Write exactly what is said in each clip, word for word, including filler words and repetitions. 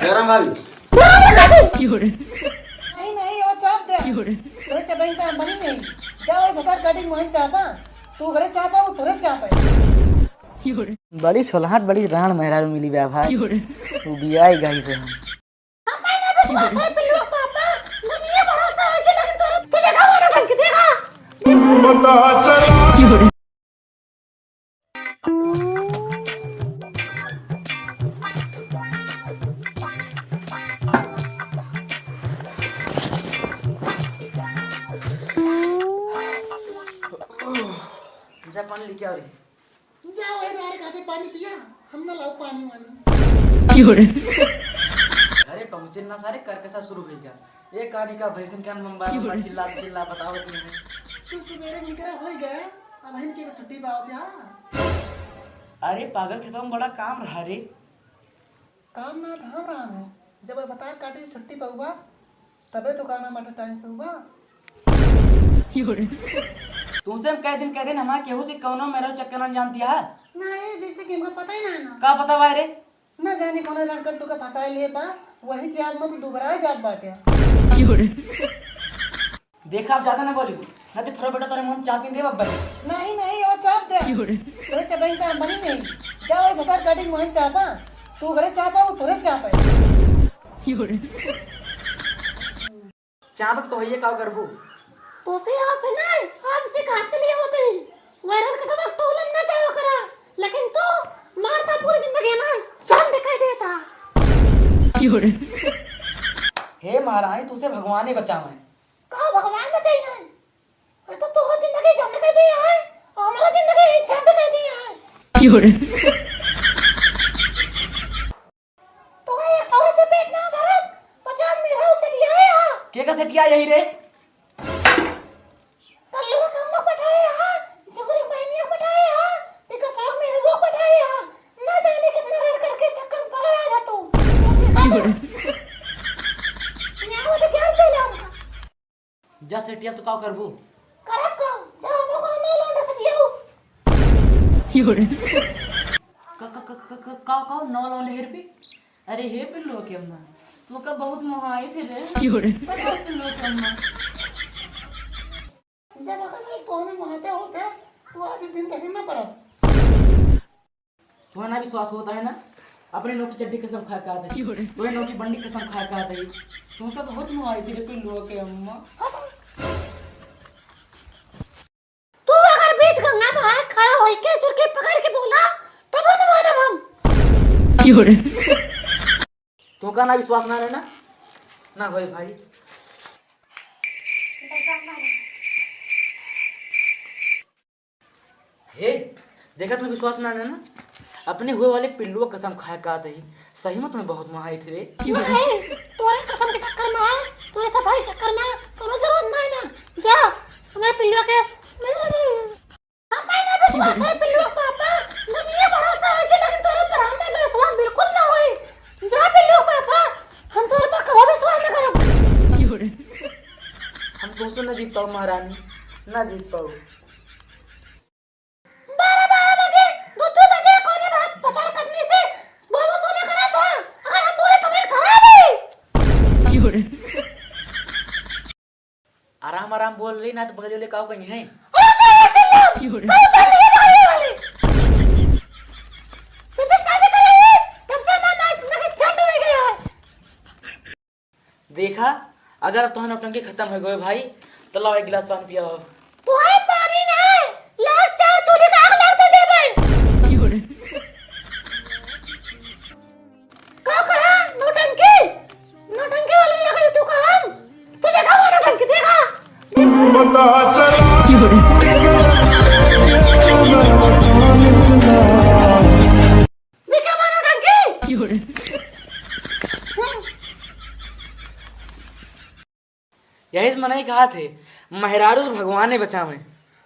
गरम भाभी। नहीं, नहीं, वो चाप दे। तोरे चबाई का हम बनी नहीं। जा, वो भतार काटी मोहन चापा। तू घरे चापा, वो तोरे चापा। बड़ी सोलहाट, बड़ी राण मेहरारू मिली बा भाई। तू बियाई गई से हम। हम नहीं विश्वास है पिल्लू पापा। दुनिया भरोसा होइ छे, लेकिन तोरे, तू देखा, वो ढंग के देखा। जा पानी लेके आ रही। जा वही राड़ खाते पानी पिया, हम ना लाओ पानी वानी। अरे पहुँचे ना सारे, करकसा शुरू होइ गया। एक आदमी का भैंसन के अनबम बार चिल्ला चिल्ला बताओ तुमने। तू सुबेरे निकरा होइ गया, अब हम के छुट्टी पावत या? अरे पागल, खेतवा में बड़ा काम रहा रे। काम ना धाम रहा है, जब बतार काटी छुट्टी पाउबा, तबे तो गाना बाटे टाइम से हुआ। तुमसे हम कह दिन, कह दिन, हमारे केहू से कौनो मेरा चक्कर ना जानती है। नहीं, जैसे कि हमको पता ही ना ना। का पता भाई रे? ना जाने कौन लड़का तुका फंसाए लिए बा, वही के याद में तू दुबराए जात बाटे। देखा, आप ज्यादा ना बोली, ना तो फिर बेटा तोरे मोहन चाप ही दे बब्बर। नहीं, नहीं, वो चाप दे। तोरे चबाई का हम बनी नहीं। जा, वो भतार काटी मोहन चापा, तू घरे चापा, वो तोरे चापा। चापक तो होइए, का करबू? तो से आज से नहीं, आज से कहा चलिए होते ही। वायरल कटवा टोलन ना जाओ करा, लेकिन तू मारता पूरी जिंदगी में चांद दिखाई देता। हे महारानी, तुझसे भगवान ही बचावे। का भगवान बचाई है? ये तो तोरा जिंदगी चांद दिखाई दिया है, हमारा जिंदगी चांद दिखाई दिया है। तो ये एक औरत से पेट ना भरत, पचास मेहरारू सेटियाए हा। के का सेटिया यही रे? कल्लू का कम्मा पटाए हा, झुगरी बहनिया पटाए हा, बिकसौर मेहरारू पटाए हा। ना जाने कितना रड़ करके चक्कर पड़ा रहा था तू। यहाँ वो तो ज्ञान दे ले हमका। जा सेटिया तो का करबू? करब का? जा हमको नौ लौंडे सेटियाऊ। का, का, का, का, का, का, का, नौ लौंडे हेर पे? अरे हे पिल्लू के अम्मा, तू का बहुत मोहाई थे रे। अरे पिल्लू के अम्मा। जब अगर ये कौन मोहाते होते, तो आज दिन कहीं ना परत। तुहरा ना विश्वास होता है ना? अपने नोकी चड्डी कसम खाए कहत है। तुहरे नोकी बंडी कसम खाए कहत है। तुमका बहुत मोहाई थी रे पिल्लुआ के अम्मा। तू अगर बीच गंगा में आए खड़ा होई के तुरके पकड़ के बोला, तब न मानब हम। तुमका ना विश्वास ना रहे ना? ना होई भाई। हे, देखा तुम्हें विश्वास ना है ना? अपने हुए वाले पिल्लुआ कसम खाए कहत ही, सही में तुम्हें बहुत मोहाई थी रे। नहीं, तोरे कसम के चक्कर में है, तोरे सफाई चक्कर में है, कोनो जरूरत नहीं ना। जा, हमारे पिल्लुआ के, हम नहीं विश्वास है पिल्लुआ पापा, दुनिया भरोसा होइ छे, लेकिन तोरे पर हमें विश्वास बिल्कुल ना होई। जा पिल्लुआ पापा, हम तोरे पर कबो विश्वास ना करब। हम तुमसे ना जीत पाऊ महारानी, ना जीत पाऊ। बारह, बारह बजे, दो, दो बजे कोने बात पतार कटने से बाबू सोना करा था। अगर हम बोले तो मैं खराब है। आराम, आराम बोल रही ना तो बगल वाले काऊ कहीं है। अरे तो ये चिल्ला! काऊ चल रही है बगल वाले? जब से शादी कर ली, तब से हमारा नाच ना झंड हो गया है। देखा, अगर अब तोहार नौटंकी खत्म हो गए भाई, तो लाओ एक गिलास पानी पिया हो। तोहार पानी ना, लाओ चार चूल्हे का आग लग दे देबे। का कहा? नौटंकी? नौटंकी वाले लगे तू कहा? तू देखा वो नौटंकी, देखा? देखा वो नौटंकी? यही से मनई कहा थे, मेहरारू से भगवाने बचावे।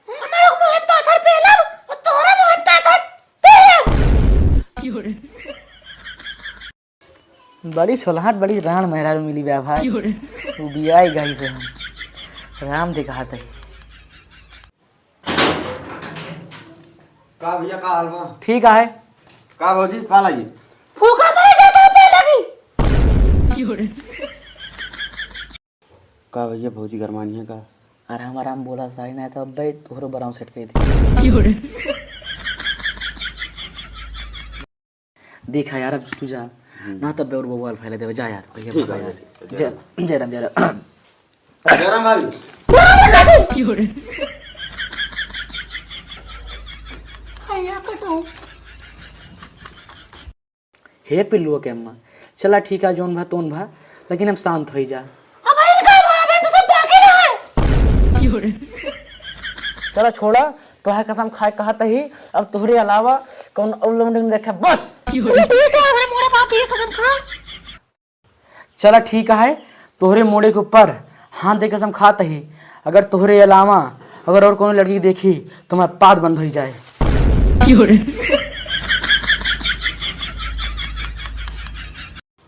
मने मुँह पाथर पेलब, और तोहरा मुँह पाथर पेलब। बड़ी सोलहाट, बड़ी राण मेहरारू मिली बा भाई। तू बियाई गई से हम। राम दे कहा थे। का भैया, का हाल बा? ठीक आहे। का भौजी, का लागी? फूका पड़े से तो पे लगी। का भैया, भौजी गरमानी है का? आराम आराम बोला सारी, ना तो अब्बे तोहरो बराम सेट कर दे। देखा यार, अब तू जा, हम्म। ना तो अब्बे और बवाल फैला देवे। जा यार, भैया ठीक भगा है, यार। ठीक है, जय, जय राम, जय राम। जय राम भाभी। भैया कटो। हे पिल्लुआ के अम्मा, चला ठीक है, जौन भा तौन भा, लेकिन हम शांत होई जा। अब इनका बाप है, तो सब बाकी ना है। चला छोड़ा, तोहे कसम खाए कहत ही, अब तोहरे अलावा कौन और लोग नहीं देखे, बस। चलो ठीक है, हमारे मोड़े बाप ये कसम खा। चला ठीक है, तोहरे मोड़े के ऊपर हाथ दे कसम खात ही, अगर तोहरे अलावा अगर और कोनो लड़की देखी तो मैं पाद बंद होई जाए।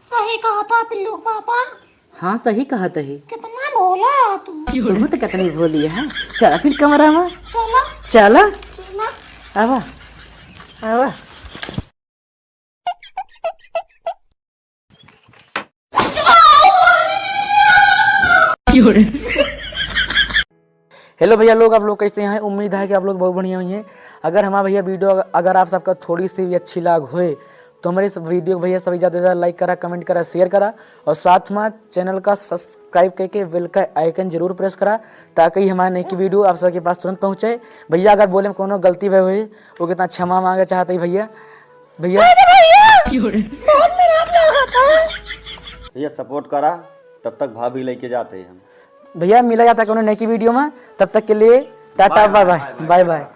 सही कहत है पिल्लू के पापा। हाँ, सही कहत ही। कितना भोला है तू। तुम तो कितनी भोली है। चला फिर कमरा में। चला। चला। चला। आवा, आवा। हेलो भैया लोग, आप लोग कैसे हैं? उम्मीद है कि आप लोग बहुत बढ़िया हुई हैं। अगर हमारा भैया वीडियो अगर आप सबका थोड़ी सी भी अच्छी लाग होए तो हमारे इस वीडियो को भैया सभी ज़्यादा से ज़्यादा लाइक करा, कमेंट करा, शेयर करा और साथ में चैनल का सब्सक्राइब करके बेल का आइकन जरूर प्रेस करा, ताकि हमारे नई की वीडियो आप सबके पास तुरंत पहुँचे। भैया अगर बोले में कोनो गलती भई होई, वो कितना क्षमा मांगे चाहते हैं भैया। भैया। अरे भैया, बहुत मेरा आप लगा था। भैया सपोर्ट करा, तब तक भाभी लेके जाते हैं हम। भैया मिला जाता है कोनो नई की वीडियो में, तब तक के लिए tata bye bye, bye bye.